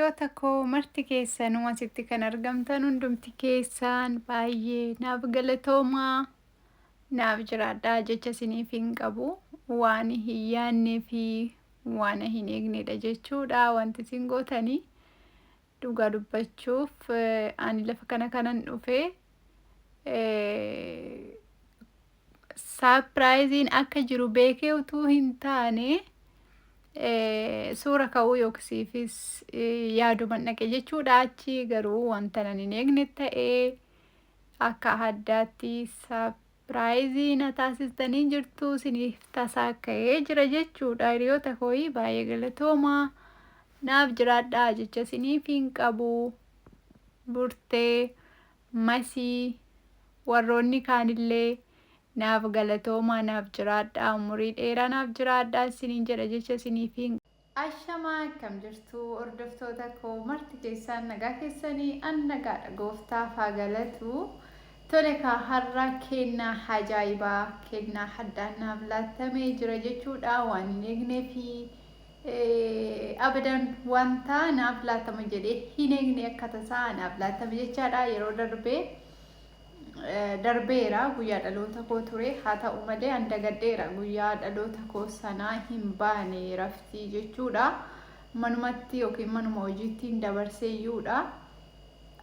Hiriyoota koo marti keessanuu asitti kan argamtan hundumti keessaan baay'ee naaf galatoomaa, naaf jiraadhaa jecha isiniif hin qabu. Waan hin yaadnee fi waan hin eegnedha jechuudha wanti isin gootanii. Dhugaa dubbachuuf ani lafa kana kanan dhufe saapiraayiziin akka jiru beekee utuu hin taane suura ka'uu yookiisiifis yaaduman dhaqe jechuudha. Achi garuu wanta nan hin eegne ta'ee akka addaatti saapiraayizii na taasistanii jirtu, isiniif tasaa ka'ee jira jechuudha. Hiriyoota kooyi, baay'ee galatoomaa, naaf jiraadhaa jecha isiniif hin qabu. Burtee, Masii, warroonni kaanillee naaf galatoomaa, naaf jiraadhaa, umurii dheeraa naaf jiraadhaa isiniin jedha, jecha isiniif hin. Ashamaa, akkam jirtu hordoftoota koo marti keessaan? Nagaa keessanii? An nagaadha, gooftaaf haa galatu. Tole kaa, har'a kennaa ajaa'ibaa, kennaa addaan naaf laattamee jira jechuudha. Waan hin eegnee fi abadan wanta naaf laatama jedhee hin eegne akka tasaa naaf laattame jechaadha. Yeroo darbee darbeera, guyyaa dhaloota koo ture. Haa ta'u malee an dagadheera, guyyaa dhaloota koo sanaa hin baane raftii jechuudha. Manumatti yookiin manuma hojiittiin dabarsee iyyuudha.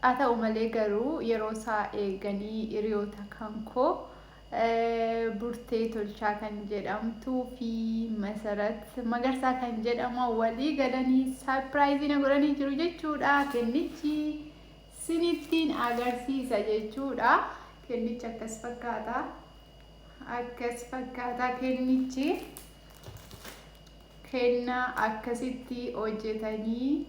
Haa ta'u malee garuu yeroo isaa eeganii hiriyoota kan koo Burtee Tolchaa kan jedhamtuu fi Masarat Magarsaa kan jedhama walii galanii saapiraayizii na godhanii jiru jechuudha. Kennichi sinittiin agarsiisa jechuudha. Kennichi akkas fakkaata. Akkas fakkaata kennichi. Kennaa akkasitti hojjetanii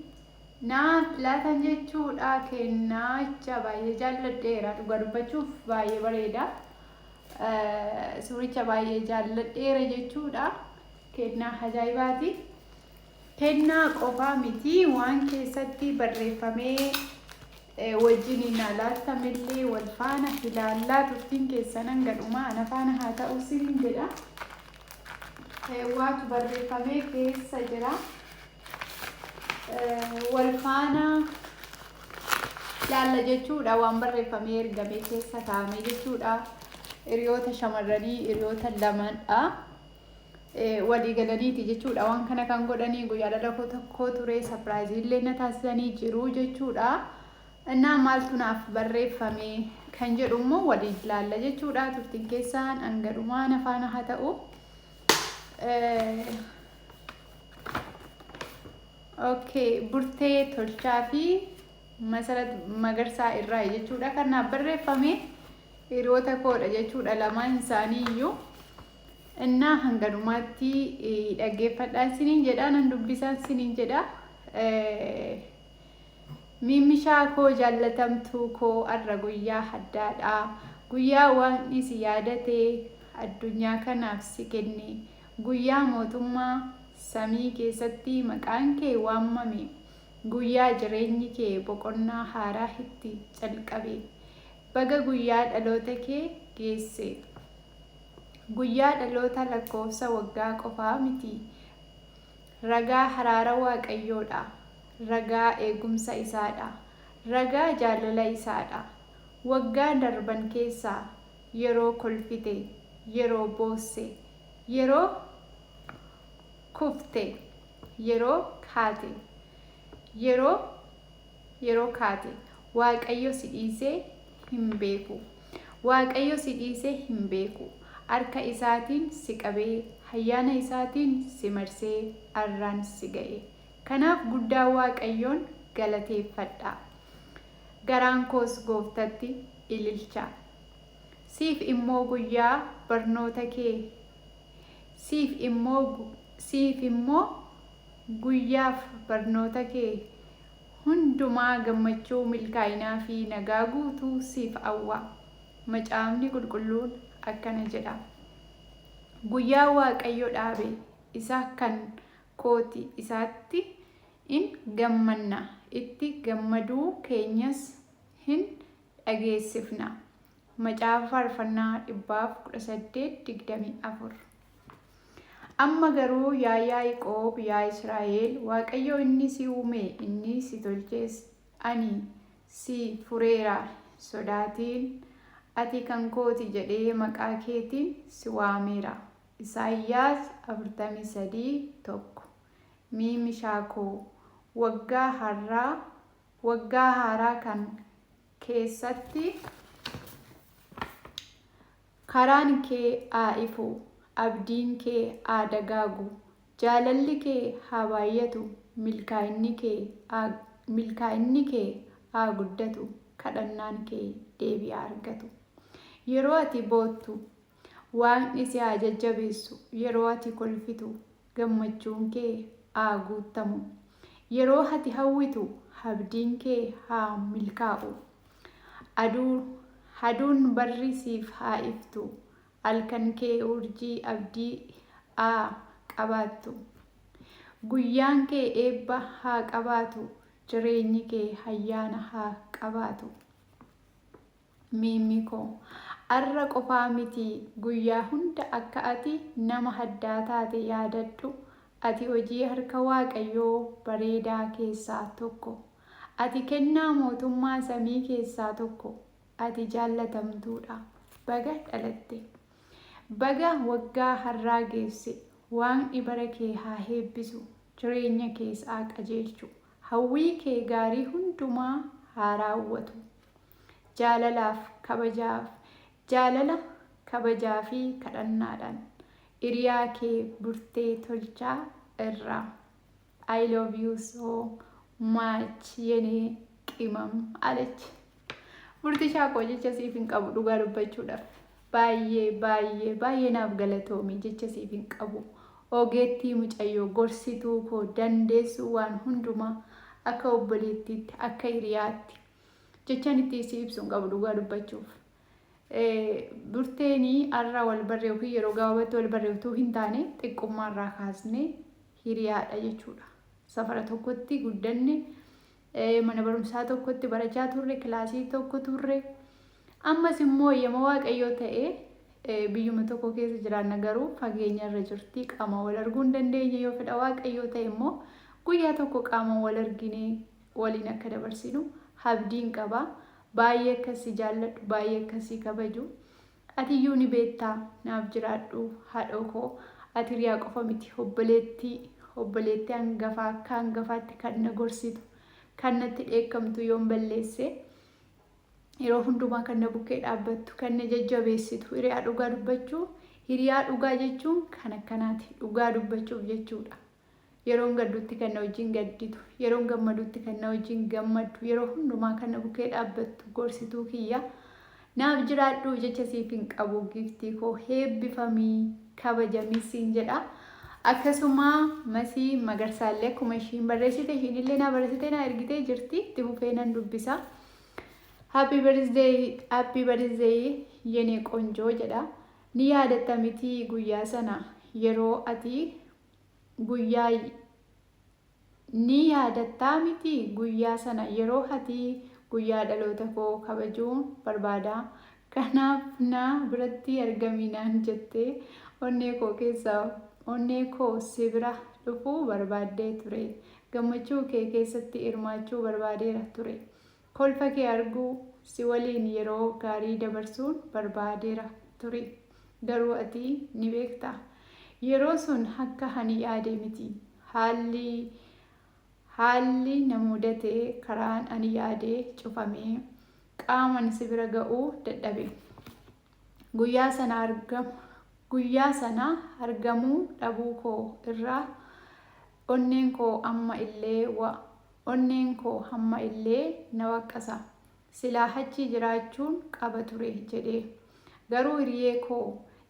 naaf laatan jechuudha. Kennaacha baay'ee jaalladheera. Dhugaa dubbachuuf baay'ee bareeda. Suuricha baay'ee jaalladheera jechuudha. Kennaa ajaa'ibaati. Kennaa qofaa miti, waan keessatti barreeffamee wajjin naa laattamellee wal faana ilaallaa. Turtiin keessan hanga dhumaa ana faana haa ta'u sinin jedha. Waatu barreeffamee keessa jira. Wal faana laalla jechuudha, waan barreeffamee ergamee keessa kaa'amee jechuudha. Hiriyoota shamarranii, hiriyoota lamadha. Walii galaniiti jechuudha waan kana kan godhanii. Guyyaa dhala koo ture, sapiraayizii illee na taasisanii jiru jechuudha. Innaa maaltu naaf barreeffame kan jedhu immoo waliin ilaalla jechuudha. Turtiin keessaan hanga dhumaa na faana haa ta'u. Okay, Burtee Tolchaa fi Masarat Magarsaa irraa jechuudha kan naaf barreeffame, hiriyoota koodha jechuudha lamaan isaanii iyyuu. Innaa hanga dhumaatti dhaggeeffadhaa isiniin jedha, nan dubbisaa isiniin jedha. Miimmishaa koo jaallatamtuu koo, har'a guyyaa addaadha. Guyyaa Waaqni si yaadatee addunyaa kanaaf si kenne. Guyyaa mootummaa samii keessatti maqaan kee waammame. Guyyaa jireenyi kee boqonnaa haaraa itti calqabe. Baga guyyaa dhaloota kee geesse. Guyyaa dhaloota lakkoofsa waggaa qofaa miti. Ragaa haraara Waaqayyoodha. Ragaa eegumsa isaadha. Ragaa jaalala isaadha. Waggaa darban keessaa yeroo kolfite, yeroo boosse, yeroo kufte, yeroo kaate, yeroo kaate Waaqayyo si dhiisee hin beeku. Waaqayyo si dhiisee hin beeku. Harka isaatiin si qabee, ayyaana isaatiin si marsee har'aan si ga'e. Kanaaf guddaa Waaqayyoon galateeffadha. Garaan koos gooftatti ililcha. Siif immoo guyyaa barnoota kee Siif immoo guyyaaf barnoota kee hundumaa gammachuu, milkaa'inaa fi nagaa guutuu siif hawwa. Macaafni Qulqulluun akkana jedha: "Guyyaa Waaqayyo dhaabe isa kan kooti, isaatti in gammanna, itti gammaduu keenyas hin dhageessifna." Macaafa Faarfannaa 118:24. Amma garuu yaa Yaaqoob, yaa Israa'el, Waaqayyo inni si uume, inni si tolches, ani si fureera, sodaatiin, ati kan kooti jedhee maqaa keetiin si waameera. Isaayyaas 43:1. Miimishaa koo, waggaa har'aa, waggaa haaraa kan keessatti karaan kee haa ifu, abdiin kee haa dagaagu, jaalalli kee haa baay'atu, milkaa'inni kee haa guddatu, kadhannaan kee deebii haa argatu. Yeroo ati boottu Waaqni si haa jajjabeessu, yeroo ati kolfitu gammachuun kee haa guuttamu. Yeroo ati hawwitu abdiin kee haa milkaa'u. Aduun barri siif haa iftu, halkan kee urjii abdii haa qabaattu. Guyyaan kee eebba haa qabaatu, jireenyi kee ayyaana haa qabaatu. Miimmi koo, har'a qofaa miti, guyyaa hunda akka ati nama addaa taate yaadadhu. Ati hojii harka Waaqayyoo bareedaa keessaa tokko. Ati kennaa mootummaa samii keessaa tokko. Ati jaallatamtuudha. Baga dhalatte. Baga waggaa har'aa geesse. Waaqni bara kee haa eebbisu. Jireenya kees haa qajeelchu. Hawwii kee gaarii hundumaa haa raawwatu. Jaalalaaf kabajaaf jaalala kabajaa fi kadhannaadhaan. Hiriyaa kee Burtee Tolchaa irraa. I love you so much የኔ ቅመም አለች። Burtishaa koo, jecha siif hin qabu dhugaa dubbachuudhaaf. Baay'ee baay'ee baay'ee naaf galatoomi, jecha siif hin qabu. Ogeettii mucayyoo, gorsituu koo, dandeessuu waan hundumaa, akka obboleettiitti, akka hiriyaatti jechaan itti si ibsu hin qabu dhugaa dubbachuuf. Burteenii har'a wal barree yookiin yeroo gabaabaatti wal barree utuu hin taane, xiqqummaarraa kaasnee hiriyaadha jechuudha. Safara tokkotti guddanne, mana barumsaa tokkotti barachaa turre, kilaasii tokko turre. Ammas immoo eeyyama Waaqayyoo ta'ee biyyuma tokko keessa jiraanna, garuu fageenya irra jirti, qaama wal arguu hin dandeenye. Yoo fedha Waaqayyoo ta'e immoo guyyaa tokko qaama wal arginee waliin akka dabarsinu abdiin qaba. Baay'ee akkasii jaalladhu, baay'ee akkasii kabaju. Ati iyyuu ni beektaa, naaf jiraadhu haadhoo koo. Ati hiriyaa qofa miti, obboleettii, obboleettii hangafaa, akka hangafaatti kan na gorsitu, kan natti dheekkamtu yoon balleesse, yeroo hundumaa kan na bukkee dhaabbattu, kan na jajjabeessitu. Hiriyaa dhugaa dubbachuu, hiriyaa dhugaa jechuun kan akkanaati dhugaa dubbachuuf jechuudha. Yeroon gaddutti kan na wajjin gadditu, yeroon gammadutti kan na wajjin gammaddu, yeroo hundumaa kan na bukkee dhaabbattu, gorsituu kiyya. Naaf jiraadhu, jecha siif hin qabu, giiftii koo, heebbifamii, kabajamii siin jedha. Akkasuma Masii Magarsaallee akkuma ishiin barreessite, ishiin illee naa barreessite, naa ergitee jirti, itti fufee nan dubbisa. "Happy birthday, happy birthday የኔ ቆንጆ" jedha. "Ni yaadatta miti guyyaa sana yeroo ati guyyaa, ni yaadattaa miti guyyaa sana yeroo ati guyyaa dhaloota koo kabajuun barbaada. Kanaaf na biratti argaminaan jettee onnee koo keessaa onnee koo si bira dhufuu barbaaddee ture. Gammachuu kee keessatti hirmaachuu barbaadeera ture. Kolfa kee arguu, si waliin yeroo gaarii dabarsuun barbaadeera ture. Garuu ati ni beekta. Yeroo sun akka ani yaade miti. Haalli na mudate, karaan ani yaade cufamee, qaaman si bira ga'uu dadhabe. Guyyaa sana argamuu dhabuu koo irraa onneen koo hamma illee na waqqasa. Silaa achi jiraachuun qaba ture jedhee. Garuu hiriyee koo,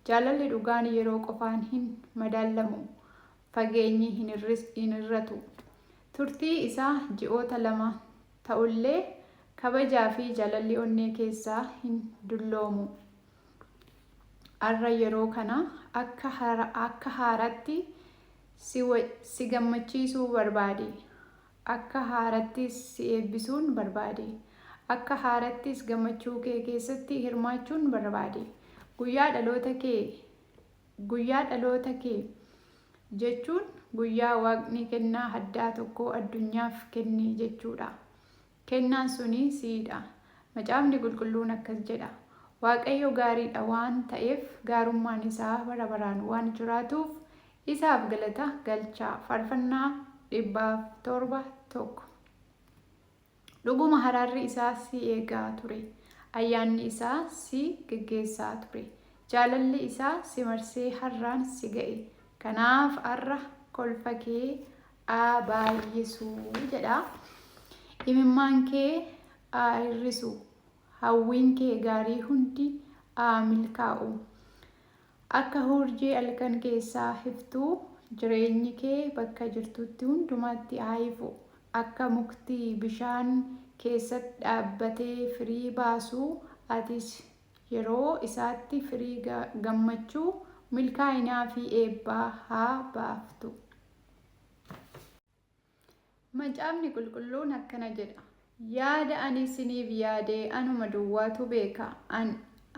jaalalli dhugaan yeroo qofaan hin madaalamu. Fageenyi hin hir'atu. Turtii isaa ji'oota 2 ta'ullee, kabajaa fi jaalalli onnee keessaa hin dulloomu. Har'a yeroo kana akka haaraatti si gammachiisuu barbaade. Akka haarattis si eebbisuun barbaade. Akka haarattis gammachuu kee keessatti hirmaachuun barbaade. Guyyaa dhaloota kee jechuun guyyaa Waaqni kennaa addaa tokko addunyaaf kenne jechuudha. Kennaan suni siidha. Macaafni Qulqulluun akkas jedha. Waaqayyo gaariidha waan ta'eef, gaarummaan isaa bara baraan waan jiraatuuf isaaf galata galchaa. Faarfannaa 107:1. Dhuguma haraarri isaa si eegaa ture. Ayyaanni isaa si geggeessaa ture. Jaalalli isaa si marsee har'aan si ga'e. Kanaaf har'a kolfa kee haa baay'isu jedha. Imimmaan kee haa hir'isu. Hawwiin kee gaarii hundi haa milkaa'u. Akka hurjii halkan keessaa iftuu jireenyi kee bakka jirtutti hundumaatti haa ifu. Akka mukti bishaan keessatti dhaabbatee firii baasuu, atis yeroo isaatti firii gammachuu, milkaa'inaa fi eebbaa haa baaftu. Macaafni Qulqulluun akkana jedha. Yaada ani isiniif yaade anuma duwwaatu beeka.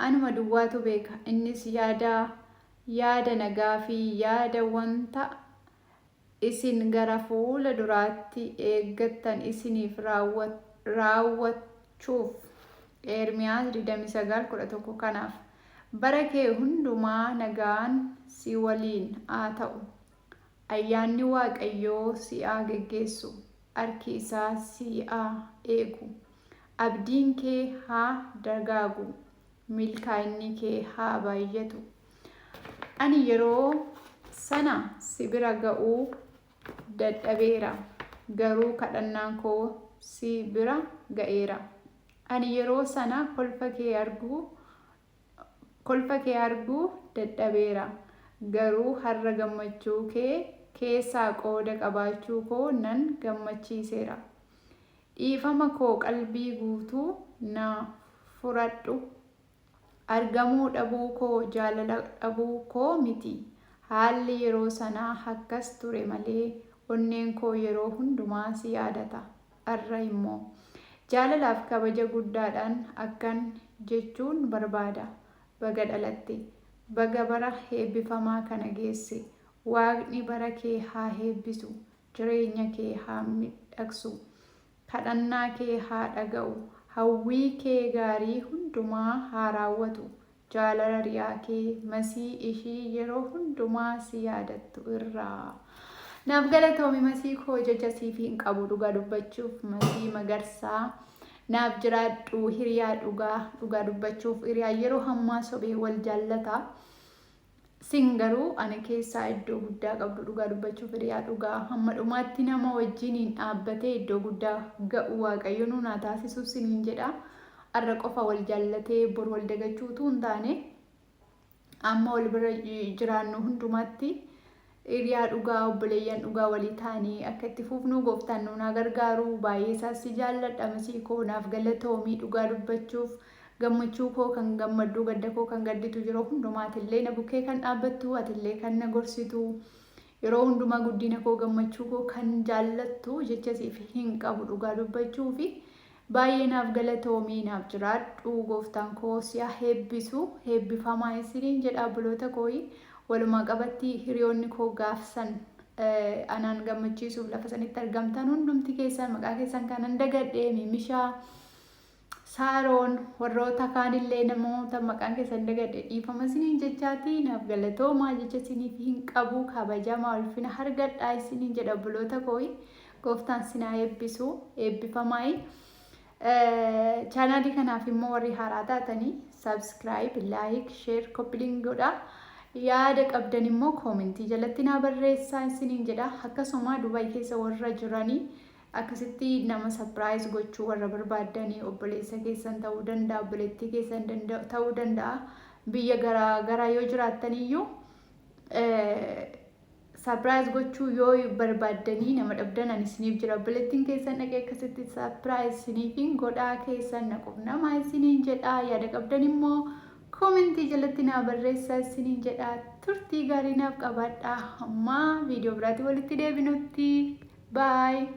Anuma duwwaatu beeka. Innis yaada nagaa fi yaada wanta isin gara fuula duraatti eeggattan isiniif raawwachuuf. Ermiyaas 29:11. Kanaaf bara kee hundumaa nagaan si waliin haa ta'u. Ayyaanni Waaqayyoo si haa geggeessu, harki isaa si haa eegu. Abdiin kee haa dagaagu, milkaa'inni kee haa baay'atu. Ani yeroo sana si bira ga'uu dadhabeera, garuu kadhannaan koo si bira ga'eera. Ani yeroo sana kolfa kee arguu dadhabeera, garuu har'a gammachuu kee keessaa qooda qabaachuu koo nan gammachiiseera. Dhiifama koo qalbii guutuu na fudhadhu. Argamuu dhabuu koo jaalala dhabuu koo miti. Haalli yeroo sanaa akkas ture malee onneen koo yeroo hundumaa si yaadata. Har'a immoo jaalalaaf kabaja guddaadhaan akkan jechuun barbaada. Baga dhalatte. Baga bara eebbifamaa kana geesse. Waaqni bara kee haa eebbisu. Jireenya kee haa miidhagsu. Kadhannaa kee haa dhaga'u. Hawwii kee gaarii hundumaa haa raawwatu. Jaalala hiriyaa kee Masii ishii yeroo hundumaa si yaadattu irraa. Naaf galatoomi, Masii koo. Jecha siif hin qabu dhugaa dubbachuuf. Masii Magarsaa, naaf jiraadhu. Hiriyaa dhugaa, dhugaa dubbachuuf, hiriyaa yeroo hammaa sobee wal jaallata. Sin garuu ana keessaa iddoo guddaa qabdu. Dhugaa dubbachuuf, hiriyaa dhugaa hamma dhumaatti nama wajjiniin dhaabbatee iddoo guddaa ga'u Waaqayyo nuun haa taasisu siniin jedha. Har'a qofa wal jaallatee bor wal dagachuu utuu hin taane, amma wal bira jiraannu hundumaatti hiriyaa dhugaa, obboleeyyan dhugaa walii ta'anii akka itti fufnu gooftaan nuun haa gargaaru. Baay'ee isaas si jaalladha, Masii koo. Naaf galatoomii. Dhugaa dubbachuuf, gammachuu koo kan gammaddu, gadda koo kan gadditu, yeroo hundumaatillee na bukkee kan dhaabbattu, atillee kan na gorsitu, yeroo hundumaa guddina koo, gammachuu koo kan jaallattu, jecha siif hin qabu dhugaa dubbachuu fi baay'ee naaf galatoomii, naaf jiraadhu. Gooftaan koo si haa eebbisu. Eebbifamaa isiniin jedha, obboloota kooyi. Walumaa qabatti hiriyoonni koo gaafsan anaan gammachiisuuf lafa sanitti argamtan hundumti keessan, maqaa keessan kanan dagadhe, Mimishaa, Saaroon, warroota kaanillee, namoota maqaan keessan dagadhe dhiifama isiniin jechaati. Naaf galatoomaa, jecha isiniif hin qabu. Kabajamaa, ulfina argadhaa isiniin jedha, obboloota kooyi. Gooftaan sinaa eebbisu. Eebbifamaayi. Chaanaalii kanaaf immoo warri haaraa taatanii subscribe, like, share, copy link godha. Yaada qabdan immoo koomentii jalatti naa barreessaa isiniin jedha. Akkasuma Dubaay keessa warra jiranii akkasitti nama surprise gochuu warra barbaaddanii, obboleessa keessan ta'uu danda'a, obboleettii keessan ta'uu danda'a, biyya garaa garaa yoo jiraattaniyyuu surprise gochuu yoo barbaaddanii nama dhabdan, ani isiniif jira. Obboleettiin keessan dhaqee akkasitti surprise isiniifin godhaa, keessan naquuf nama isiniin jedha. Yaada qabdan immoo koomentii jalatti naa barreessaa isiniin jedha. Turtii gaarii naaf qabaadhaa. Hamma viidiyoo biraatti walitti deebinutti, bye.